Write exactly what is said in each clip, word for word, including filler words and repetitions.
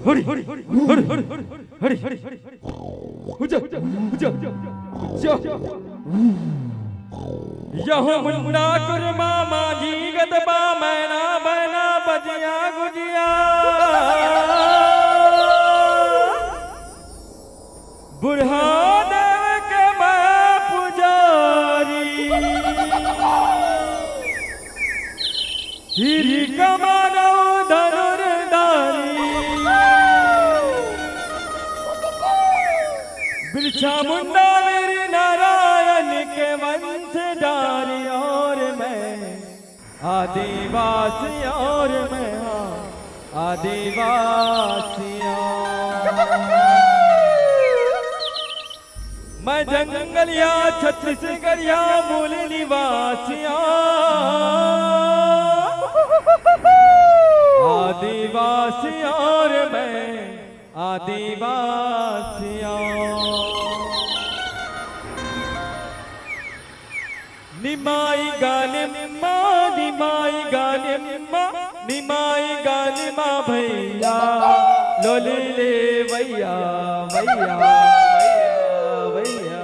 हरि, हरि, हरि, हरि, हरि, हरि, हरि, हरि, हरि, हरि, हरि, हुजा, हुजा, जा। यहो मुंडा कुरमा मांझी गदबा मैना बना बजिया गुजिया। बुढ़ा देव के मैं पुजारी। श्री कमानव धनुर्धारी। बिरछा मुंडा वीर नारायण के वंशधारी और मैं आदिवासी और मैं आदिवासिया। मैं जंगलिया छत्तीसगढ़िया मूल निवासिया। आदिवासी और मैं आदिवासिया। निमाई गानिम्मा, निमाई गानिम्मा, निमाई गानिम्मा भैया, लोली ले भैया, भैया, भैया, भैया।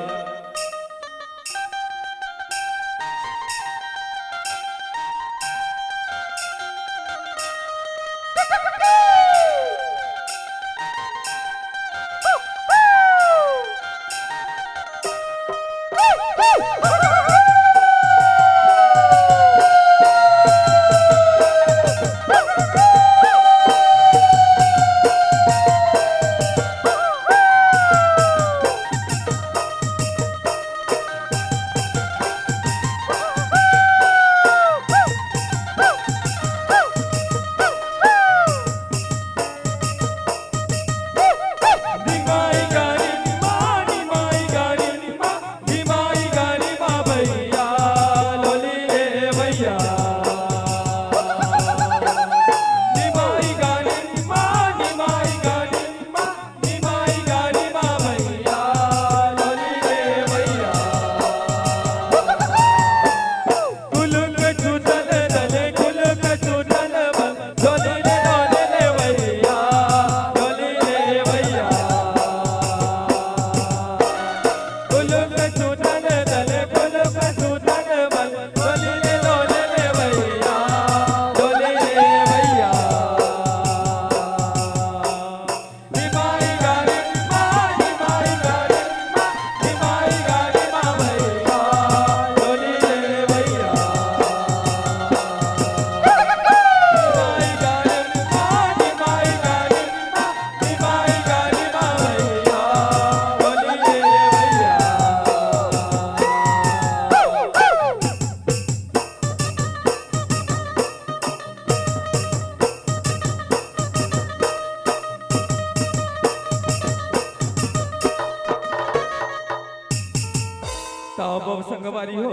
त अब संगवारी हो,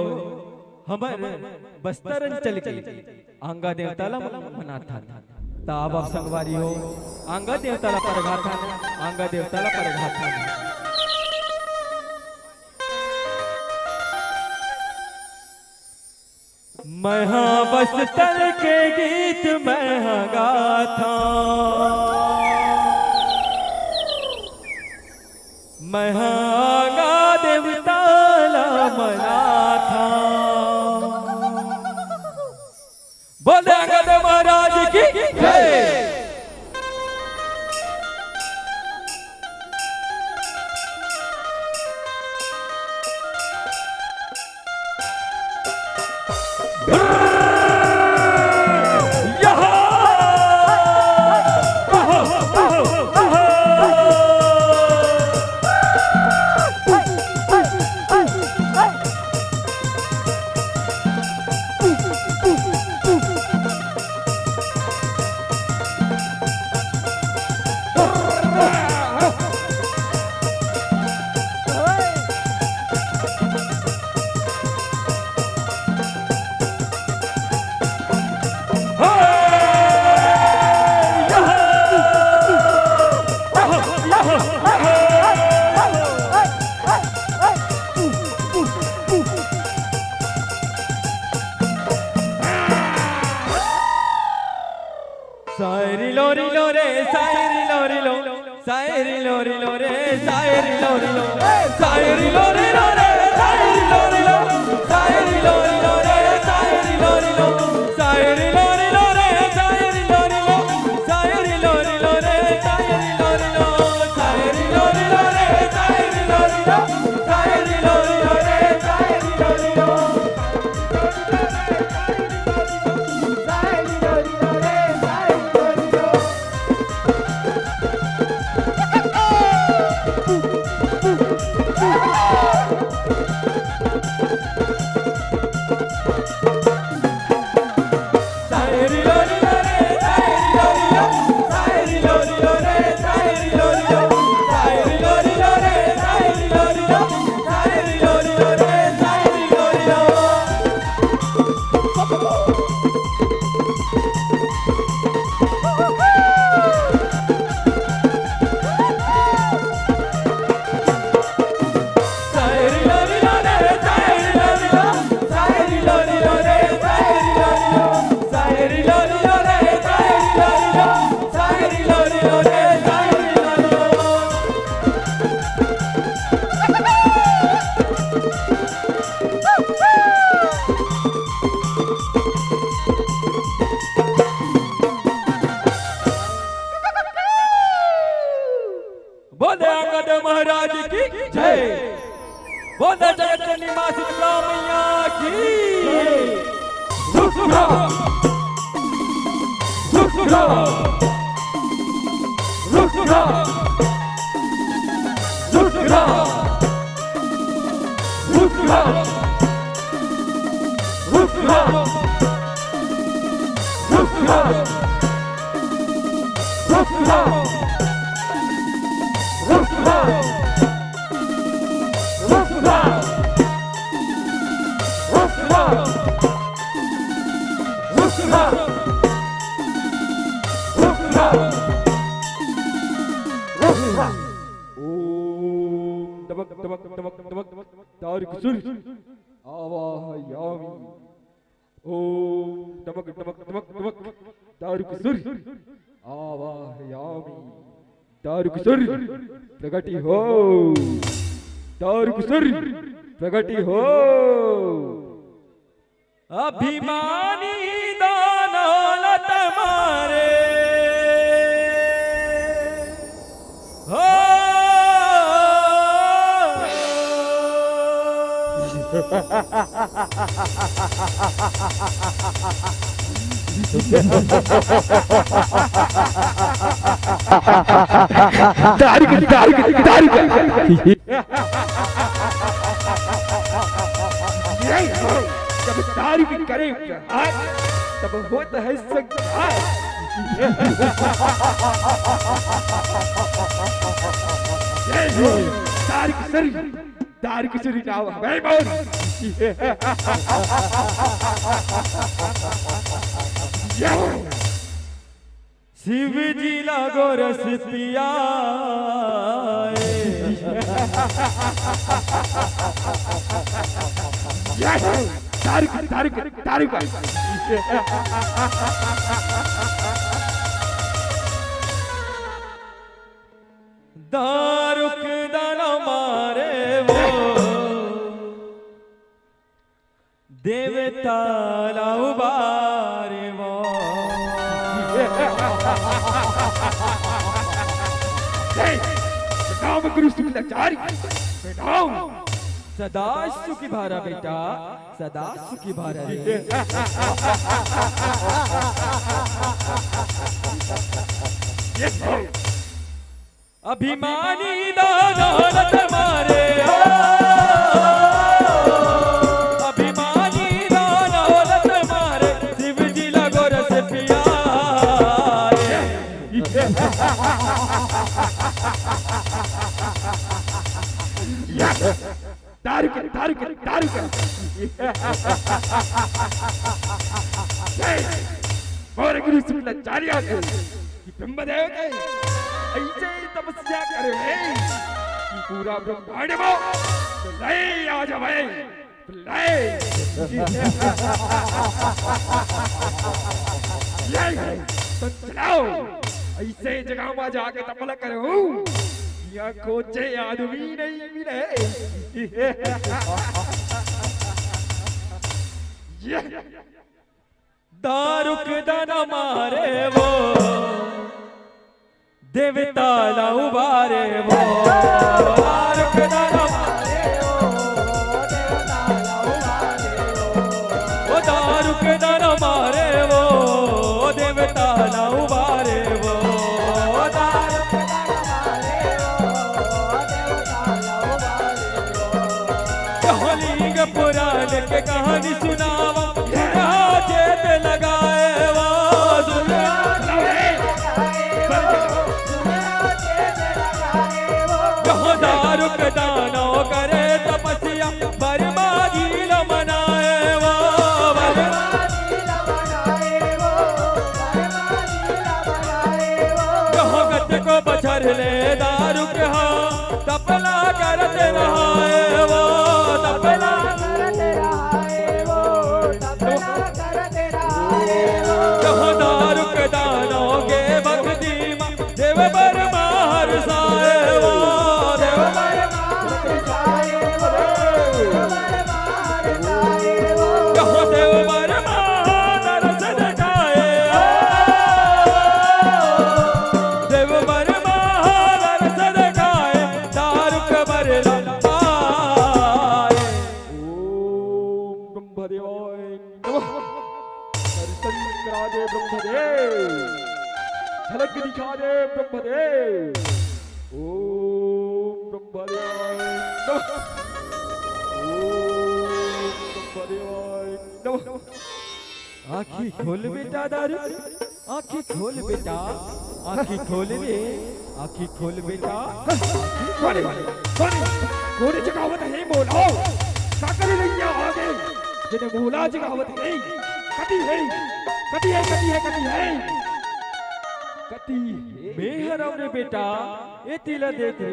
हमर बस्तर अंचल के आंगा देवता ला मनाथन। त अब संगवारी हो, आंगा देवता ला परघाथन, आंगा देवता ला परघाथन। मैं हा बस्तर के गीत मैं हा गाथा। मैं हा आंगा देवता ला मनाथा। बोले आंगा देव महाराज की जय। सायरी लोरी लो रे, सायरी लोरी लो, सायरी लोरी लो रे, सायरी लोरी लो, सायरी लोरी लो रे, सायरी लोरी लो, सायरी लोरी लो रे, सायरी लोरी लो, सायरी लोरी लो रे, सायरी लोरी लो, सायरी लोरी लो रे, सायरी लोरी लो, सायरी लोरी लो रे, सायरी लोरी लो। बोले अंगद महाराज की जय। बोले जगत जननी माँ शीतला मैया की। रुक रहा। रुक रहा। रुक रहा। रुक रहा। रुक रहा। रुक रहा। रुक रहा। रुक रहा। रुक रहा। रुक रहा। रुक रहा। रुक रहा। रुक रहा। रुक रहा। ओम तबक तबक तबक तबक दारुक सुर आवाहयामी। ओम तबक तबक तबक तबक दारुक सुर आवाहयामी। दारुक सुर प्रगटी हो। दारुक सुर प्रगटी हो। अभिमानी दानौलत मारे हो। दारुक, दारुक, दारुक। यही हो, जब दारुक करे प्रहार, तब होत है संहार। यही हो, दारुक सुर, दारुक सुर नाव है मोर। यही शिव जी ला गोरस पियाए। दारुक, दारुक, दारुक। दारुक दन मारे वो। देवता ला उबारे वो। जय प्रणाम गुरु शुक्लाचार्य, प्रणाम। सदा सुखी भा रह बेटा, सदा सुखी भा रह रे। ये अभिमानी दानौलत मारे हो। अभिमानी दानौलत मारे, शिव जी ला गोरस पियाए। दारुक, दारुक, दारुक। जय मोर गुरु शुक्लाचार्य के, कि ब्रह्मदेव के ऐसे तपस्या करे हे कि पूरा ब्रह्मांड में प्रलय आ जावे, प्रलय। ये है, तो चलाओ। अइसे जगह म जाके तपला करहूं, इहां खोजे आदमी नइ मिले। ये दारू के दाना मारे वो, देवता ला उबारे वो। दारू के दाना मारे वो, देवता ला उबारे वो। ओ दारू के दाना मारे वो, देवता ला उबारे वो। ओ दारू के दाना मारे वो, देवता ला उबारे वो। कहानी के पुराण के कहानी सुनावा, सुना चेत लगाए वो, सुना चेत लगाए वो। कहो दारू के दानो करे तपस्या, बरबादी ल मनाए वो, बरबादी ल मनाए वो, बरबादी ल मनाए वो। कहो गत को बछर ले दारू के हाँ, तपला करत रहाए वो, तपला करत रहाए वो, तपला करत रहाए वो। कहो दारू के दानो के भक्ति मा, देव बरमार साए वो, देव बरमार साए वो, देव बरमार साए वो। कहो देव बरमार रस देखाए वो, देव बरमार रस देखाए, दारू के बरला पाए। ओम ब्रह्मदेवाय नमः। दर्शन करा दे ब्रह्मदेव, झलक दिखा दे ब्रह्मदेव। ओम ब्रह्मदेवाय नमः। ओम ब्रह्मदेवाय नमः। आँखी खोल बेटा दारू, आँखी खोल बेटा, आँखी खोल रे, आँखी खोल बेटा। कोनी, कोनी, कोनी जगावत हे मोला? काकरी नैया आगे, जेने मोला जगावत हे। कती हे, कती हे, कती हे, कती हे? कती हे? मैं हरव रे बेटा, एती ला देख रे,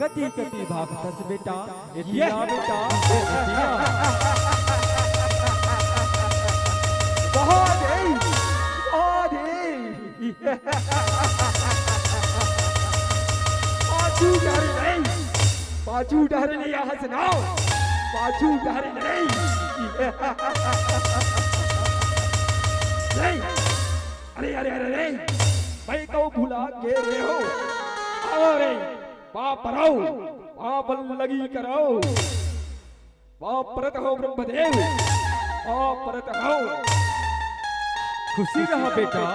कती कती भागथस बेटा, एती ये। आ बेटा, एती आ। बहुत हे, बहुत हे। पाछू डहरे नहीं, पाछू डहरे नहीं, यहाँ से ना, पाछू डहरे नहीं। नहीं, अरे, अरे, अरे, अरे, मैं तो भुला गे रे हो। अरे, पाँव परव, पाँव पर लगी करव। पाँव परत हंव ब्रह्मदेव, पाँव परत हंव। खुशी रह बेटा,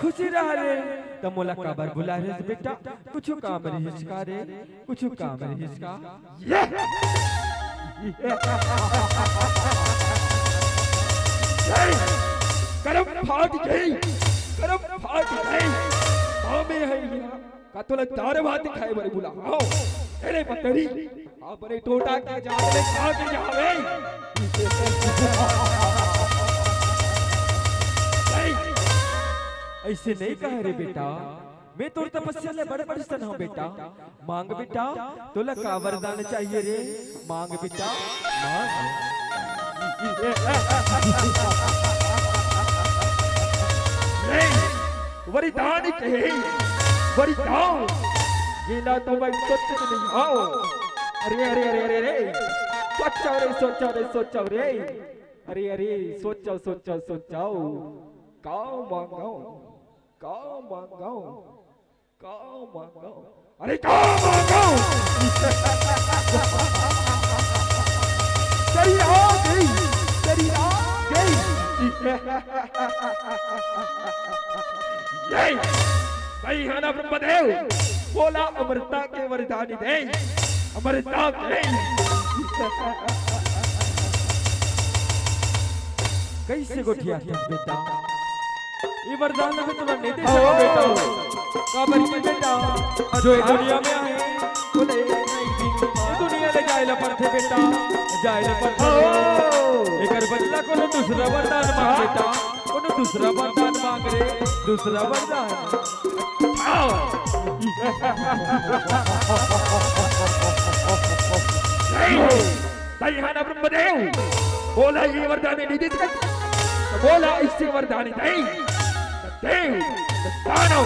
खुशी रह रे। त मोला काबर बुलाए हस बेटा? कुछु काम रहिस का रे? कुछु काम रहिस का? ये! ये! करम फाट गई, करम फाट गई। पाँव में हे यहाँ। का तोला दार भात खाए बर बुलाहूं? अरे पतरी, अपने टोटा के जात ले खा के जावे। नहीं। अइसे नहीं कह रे बेटा, मैं तोर तपस्या ले बड़ प्रसन्न हंव बेटा। मांग बेटा, तोला का वरदान चाहिए रे? मांग बेटा, मांग। नहीं, वरदान कहे, वरदान। ये ना तो मैं सोच नहीं आओ। अरे, अरे, अरे, अरे, अरे। सोचो रे, सोचो रे, सोचो रे। अरे, अरे, सोचो, सोचो, सोचो। का मांगो? का मांगो? का मांगो? अरे का मांगो? तेरी आ गई, तेरी आ गई। ये सही है ना ब्रह्मदेव? बोला अमरता के वरदानी दे, अमरता के। कैसे गोठियाथस बेटा? ये वरदान में तोला नहीं दे सकंव बेटा। काबर कि बेटा, जो ये दुनिया में आए, बोले, ये दुनिया ले जाए ला पड़थे बेटा, जाए ला पड़थे। एकर बदला कोनो दूसरा वरदान मांग बेटा, कोनो दूसरा वरदान मांग रे, दूसरा वरदान। तैं हा ना ब्रह्मदेव, बोला ये वरदान नहीं दे सकत, तो बोला ऐसे वरदान दे, देव, दानव,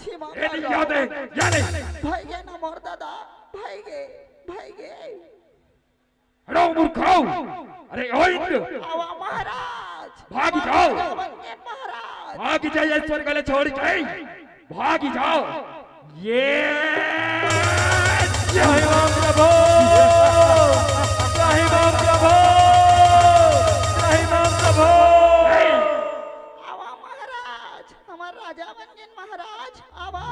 क्षमा ए, कर नहीं दो। याद है, याद है। भइगे ना मोर दादा, भइगे, भइगे। हटो मूर्खो। अरे ओ इंद्र। आवा महाराज। भाग जाओ। राजा बन के महाराज। भाग जाओ, ये स्वर्ग ले छोड़ के। भाग जाओ। ये जय राम प्रभु, जय राम प्रभु, जय राम प्रभु। आवा महाराज, हमर राजा बन गेन महाराज, आवा।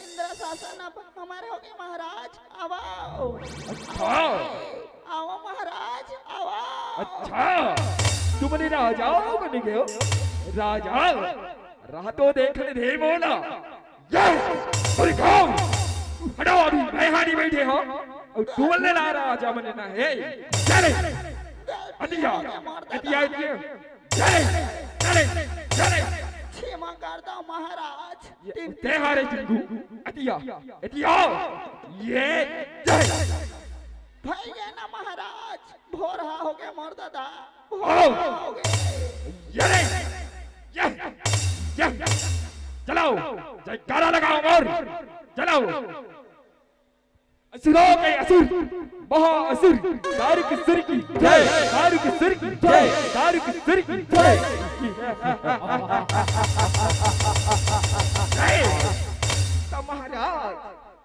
इंद्र शासन अब हमर होगे महाराज, आवा। अच्छा। आवा महाराज, आवा। अच्छा, तुमन राजा बन गेव? राजा, रातो देखन दे मोला। ये, अरे कौन? हटो अभी, मैं हाड़ी बैठे हँव। अउ तुमन ला राजा बने ना हे। चले। अतिया, अतिया, अतिया। चले, चले, चले। क्षमा कर दो महाराज। ये ते हारे जिंगू। अतिया, अतिया। ये, चले। भइगे ना महाराज, भोर हा होगे मोर दादा। भोर आओ। हा होगे। ये ले। ये। ये। चलाओ। जयकारा लगाओ और चलाओ। असुरों के असुर, महाअसुर, दारुक सुर की जय, दारुक सुर की जय, दारुक सुर की जय। जय। तो महाराज,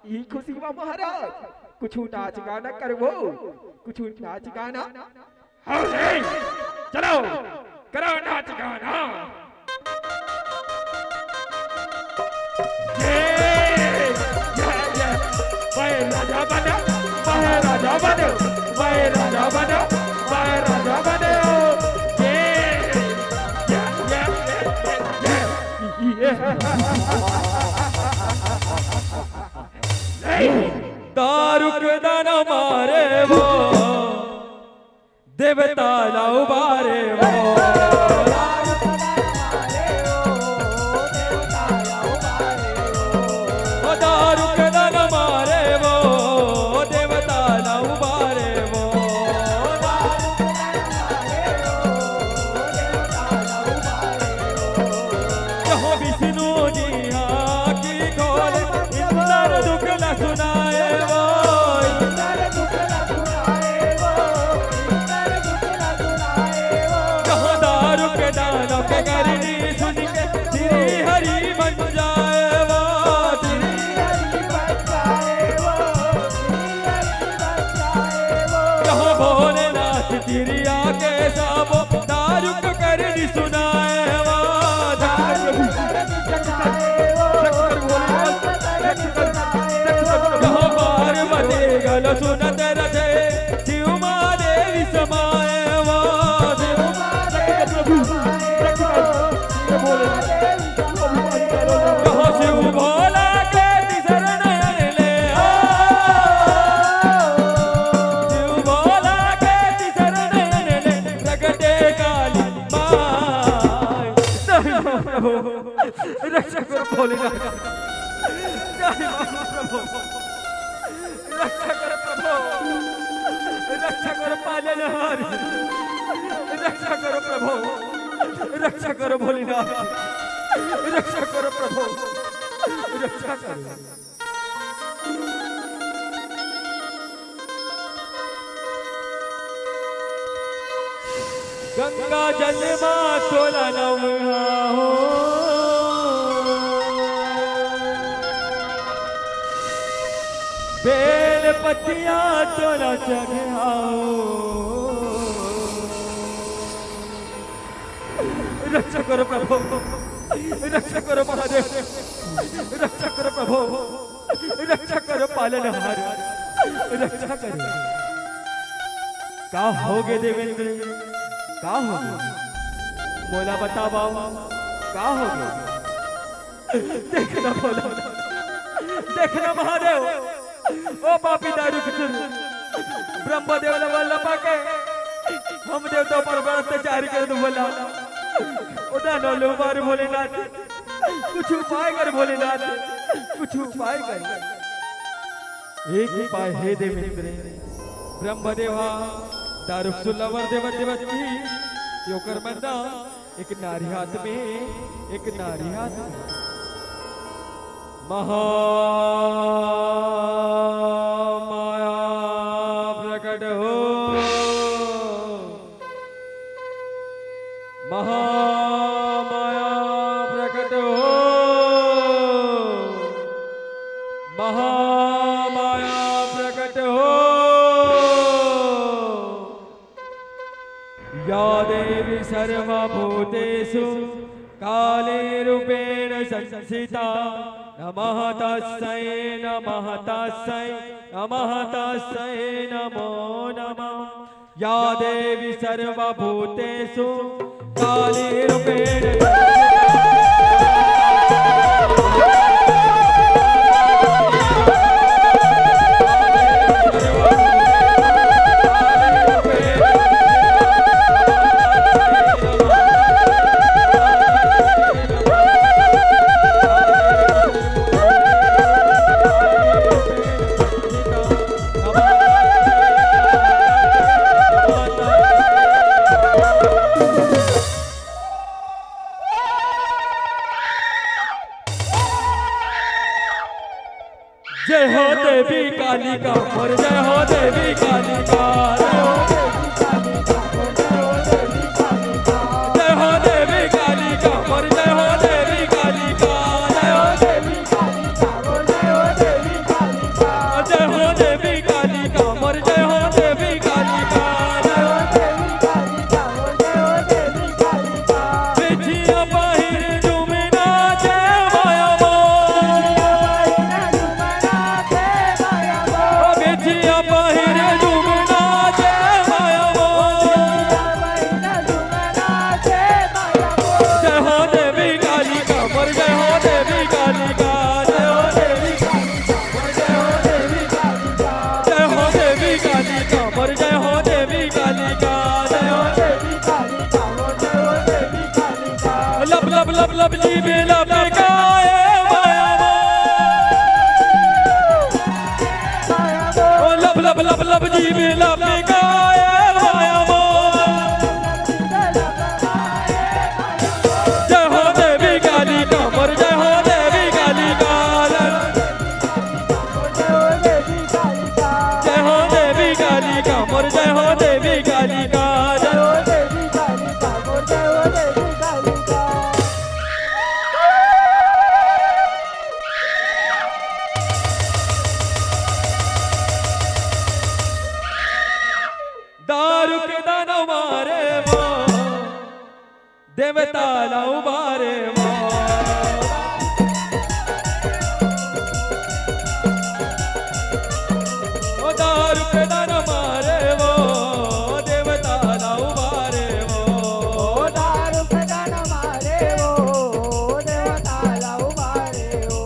ई खुशी मा महाराज, कुछ नाच गाना करवो, कुछ नाच गाना। हाँ रे, चलो, करो नाच गाना। ये, ये, ये, मैं राजा बना, मैं राजा बना, मैं राजा बना, मैं राजा बना। ये, ये, ये, ये, ये, ये। दारुक दाना मारे वो। देवता ला उबारे वो। ओ दारुक दाना मारे वो, देवता ला उबारे वो। कहो विष्णु जी आँखी खोले, इंद्र दुख ला सुनाए वो। कहाँ दारुक दानव के करनी सुन के श्री हरि बन जाए वो। कहाँ भोलेनाथ तिरिया के साबो दारुक करनी सुनाए वो। कहाँ पार्वती गल सुनत रथे, शिव महादेव समाए वो। कहाँ शिव भोला के तीसर नयन ले आ। शिव भोला के तीसर नयन ले प्रगटे काली माय। प्रभु। रक्षा करो भोलेनाथ। जय माँ प्रभु। रक्षा करो प्रभु। रक्षा करो पालनहार। रक्षा करो प्रभु। रक्षा करो भोलेनाथ। रक्षा करो प्रभु। रक्षा करो। गंगा जल मा तोला नहाओ, बेल पतिया तोला चढ़ाओ। रक्षा करो प्रभु, रक्षा करो महादेव, रक्षा करो प्रभु। रक्षा करो पालनहार, रक्षा करो। का होगे देवेंद्र, का होगे? मोला बतावव, का होगे? देखना भोला, देखना महादेव, ओ पापी दारुक सुर, ब्रह्मदेव ला वल्लभा के हम देवता पर बड़ा अत्याचार कर दू भोला। ओ दानव ला मार भोलेनाथ। कुछ उपाय कर भोलेनाथ, कुछ उपाय कर। एक उपाय हे देवेंद्र, ब्रह्मदेवा दारुक सुर ला वर देवत देवत किहिस, ओकर मन ना एक नारी हाथ में, एक नारी हाथ में। महामाया प्रकट हो, महामाया प्रकट हो, महामाया प्रकट हो। या देवी सर्वभूतेषु काली रूपेण संस्थिता, नमः तस्यै, नमः तस्यै, नमः तस्यै नमो नमः। या देवी सर्वभूतेषु काली रूपेण जय हो देवी कालिका मोर, जय हो देवी कालिका, जय हो देवी कालिका मोर, जय हो देवी कालिका, जय हो देवी कालिका, जय हो देवी कालिका मोर, जय हो देवी कालिका, जय हो देवी कालिका, जय हो देवी कालिका मोर, जय हो देवी कालिका। बिछिया पहिर झूमे नाचे माया मोर। बिछिया पहिर झूमे नाचे माया मोर। जय हो देवी कालिका मोर, जय हो देवी कालिका, जय हो देवी कालिका मोर, जय हो देवी कालिका। जय हो देवी कालिका मोर, जय हो देवी कालिका, जय हो देवी कालिका मोर, जय हो देवी कालिका। लब लब लब लब जीवे लब गाए माया मोर। ओ लब लब लब लब जीवे लब गाए माया मोर। जय हो देवी कालिका मोर, जय हो देवी कालिका। जय हो देवी कालिका मोर, जय हो देवी कालिका, जय हो देवी कालिका मोर, जय हो देवी कालिका। दारू के दाना मारे वो देवता ला उबारे वो। ओ दारू के दाना मारे वो, देवता ला उबारे वो। ओ दारू के दाना मारे वो, देवता ला उबारे वो।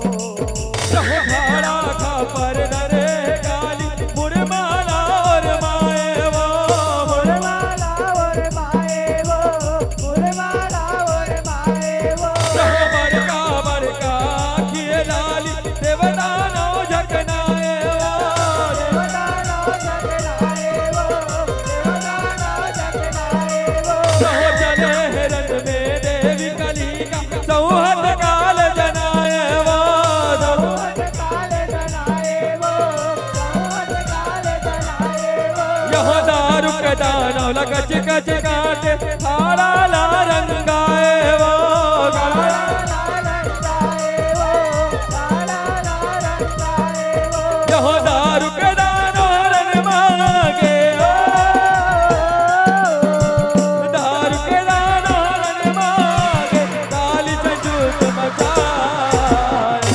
रहो भाड़ा खा पर नरे काली, मुड़माला और माए वो। मुड़माला और माए वो, मुड़माला और माए वो। रहो बड़का बड़का आँखिए लाली, देवदानो झकनाए वो। देवदानो झकनाए वो, देवदानो झकनाए वो। रहो चले हेरन में देवी कालिका, सौहत काल जनाए वो। सौहत काल जनाए वो, सौहत काल जनाए वो। यहो दारू के दानो ला कच कच काटे, थारा ला रंगाए वो। यहो दारू के दानो रन मांगे ओ। दारू के दानो रन मांगे, काली से जूठ मचाए।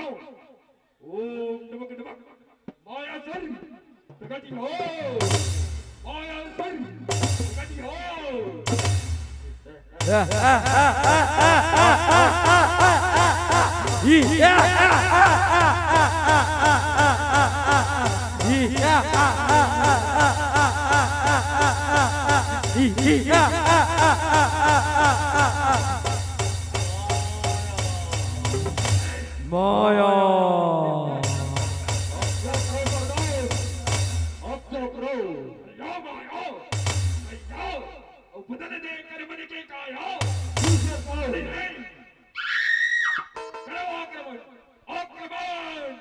ओम नमक नमक। माया सर प्रगति हो। माया सर प्रगति हो। माया। अब तो करो। या माया। या। अब बदल दे कर मन के काया। दूसरे पाओ। नहीं, नहीं। करो आक्रमण। आक्रमण।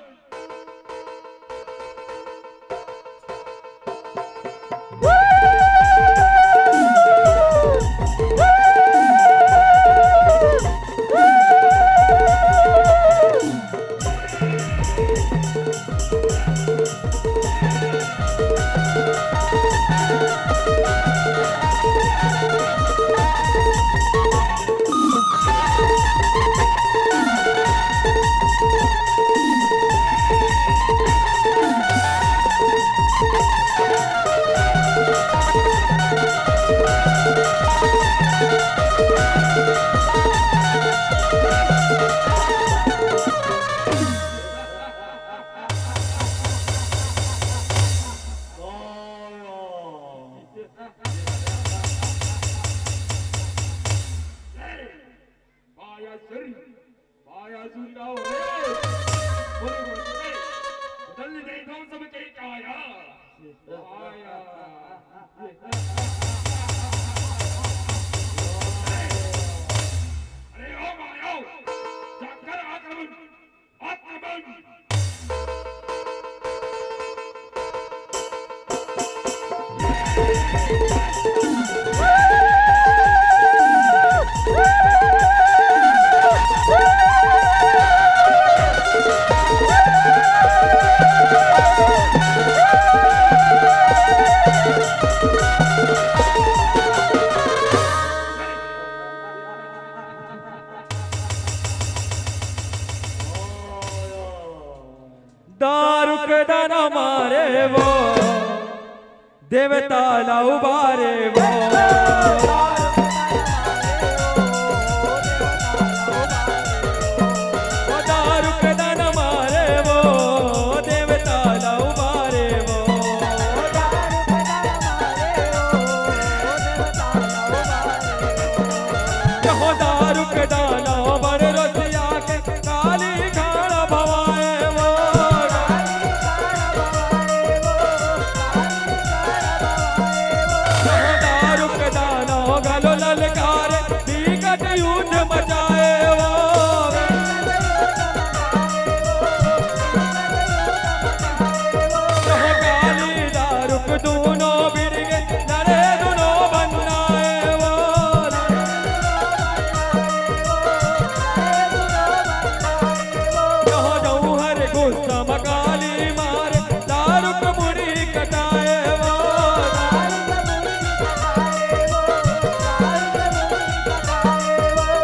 माया सुर, माया सुर का हो रे। बोलो, बोलो, बोलो। बदल दे दो सबके काया। माया। अरे ओ माया, जाकर आक्रमण, आक्रमण। दारू के दाना मारे वो, देवता ला उबारे वो। वो दारू के दाना मारे वो, देवता ला उबारे वो। कहो दारू के दाना बड़ रसिया के काली खाना भवाए वो। दारू के दाना घलो ललकारे, बिकट युद्ध मचाए वो। काली दारू के दूनो बिरगे, लड़े दूनो बन्नाए वो। कहो जौहर गुस्सा म काली मारे, दारुक मुड़ी कटाए वो।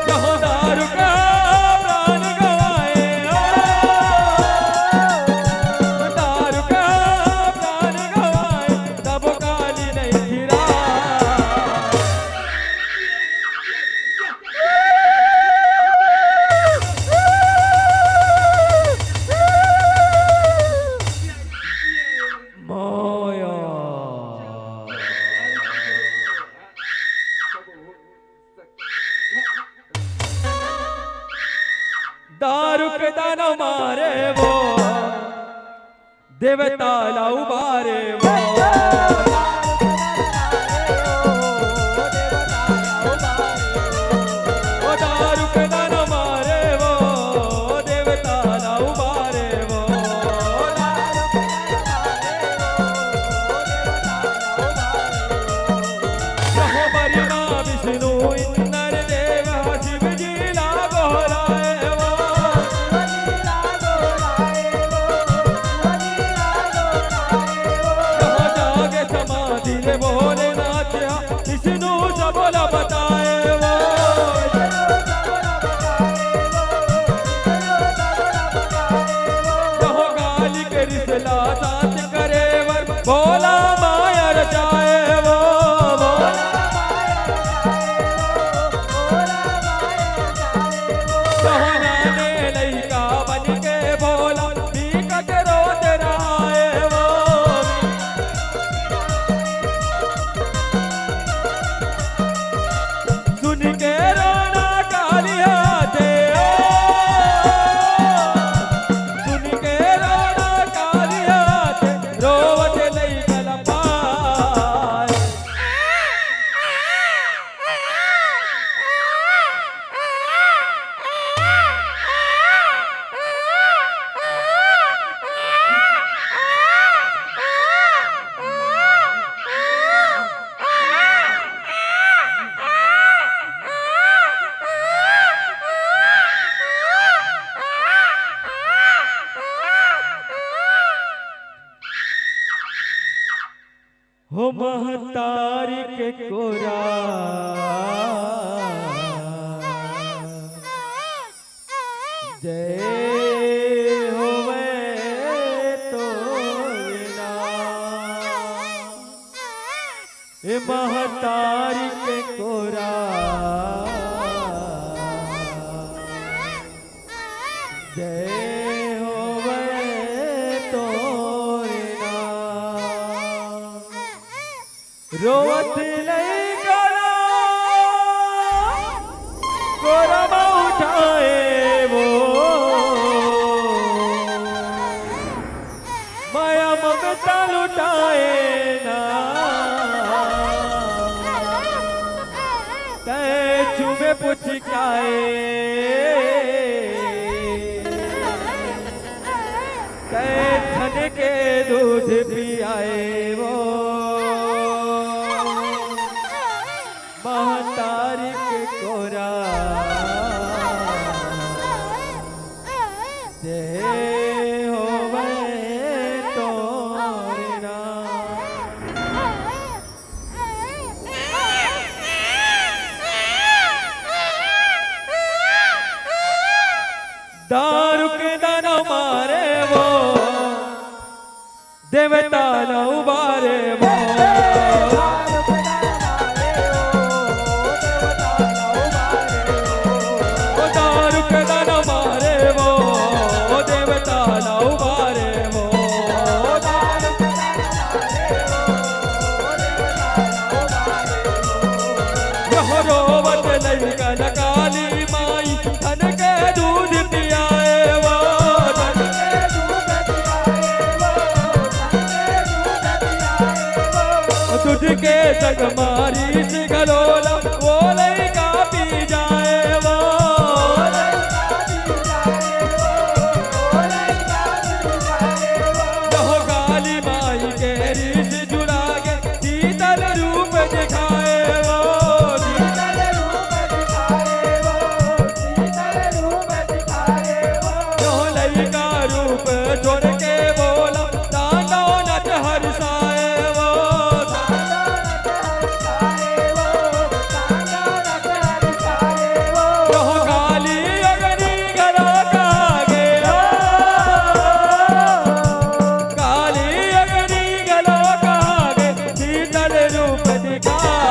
कहो दारुक प्राण गवाए वो। दारुक प्राण गवाए, तब काली नहीं फिरा। माया। दारुक दाना मारे वो, देवता ला उबारे वो। ओ दारुक दाना मारे वो, देवता ला उबारे वो। कहो ब्रह्मा विष्णु इंद्र देव शिव जी ला गोहराए वो। कहो जागे शांत करे बर भोला माया रचाए वो। कहना ने लइका बन के भोला बिकट रोत रहाए वो। सुन के रोना काली आथे ओ, सुन के रोना काली आथे, रोवत लइका ल पाए। हो महतारी के कोरा, जय होवे तोर ना। ए महतारी के कोरा, जय होवे तोर ना। रोवत लइका ला कोरा म उठाए वो, माया ममता लुटाए ना। तै चूमे पुचकाए, तै थन के दूध पियाए वो, महतारी के कोरा, जय होवे तोर ना। दारू के दाना मारे वो, देवता ला उबारे वो। ओ दारू के दाना मारे वो, देवता ला उबारे वो। यह रोवत लइका ल काली माई थन के दूध पियाए वो, थन के दूध पियाए वो, थन के दूध पियाए वो। दूध के संग मारी सी घलोला, वो लइका पी जाए वो। यह काली माई के रीस जुड़ा के शीतल रूप दिखाए वो। शीतल रूप दिखाए वो, शीतल रूप दिखाए वो। यह लइका रूप छोड़ के बोला, तांडव नच हरसाए वो। तांडव नच हरसाए वो, तांडव नच हरसाए वो। यह काली अग्नि घलो कहा गे ओ। काली अग्नि घलो कहा गे, शीतल रूप दिखाए।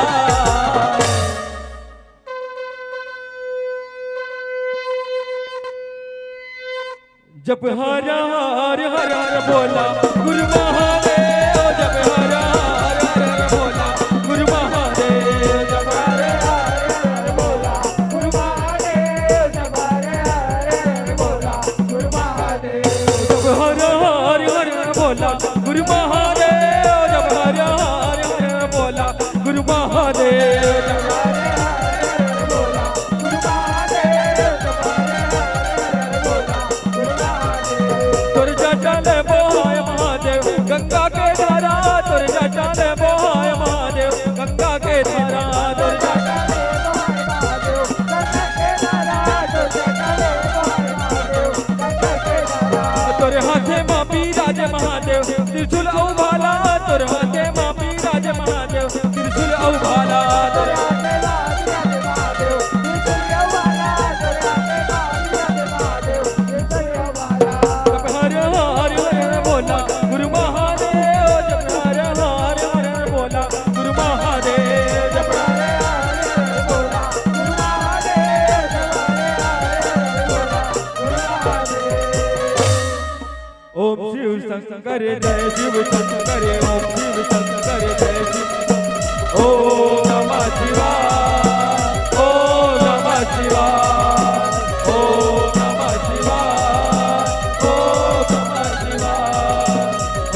जप हर हर हर हर बोला गुरु महादेव, जप हर हर हर हर बोला गुरु महादेव, जप हर हर हर हर बोला गुरु महादेव, जप हर हर हर हर बोला गुरु महादेव। जप हर हर हर हर बोला गुरु महादेव, जप हर हर हर हर बोला गुरु महादेव। तोर जटा ले बोहाय महादेव गंगा के धारा, तोर जटा ले बोहाय महादेव गंगा के धारा, तोर जटा ले बोहाय महादेव गंगा के धारा, तोर जटा ले बोहाय महादेव गंगा के धारा। तोर हाथे मा बिराजे महादेव त्रिशूल अउ भाला, तोर हाथे मा बिराजे महादेव त्रिशूल अउ भाला। हर हर हर हर बोला, शंकर, जय शिव शंकर, ओम शिव शंकर, जय शिव। ओम नमः शिवाय, ओम नमः शिवाय, ओम नमः शिवाय, ओम नमः शिवाय,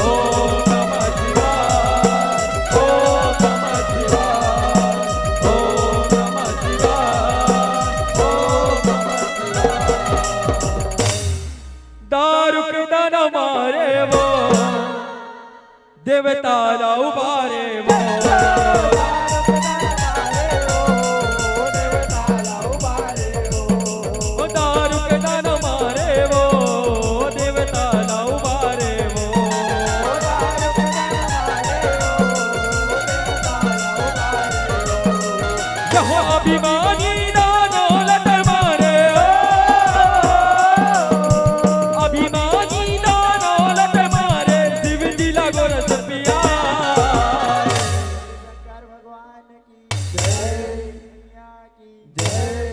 ओम नमः शिवाय, ओम नमः शिवाय, ओम नमः शिवाय, ओम नमः शिवाय। दारू के दाना मारे वो, देवता ला उबारे वो। ओ दारू के दाना मारे वो, देवता ला उबारे वो। कहो अभिमानी दानो लट मारे ओ, अभिमानी दानो लट मारे, शिव जी ला गोरस पिया। शंकर भगवान की जय, मैया की जय।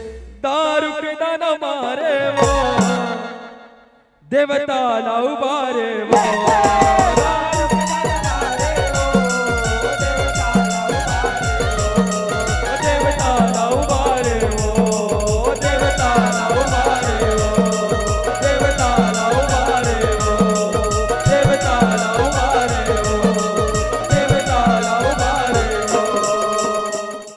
दारू के दाना मारे वो, देवता ला उबारे वो।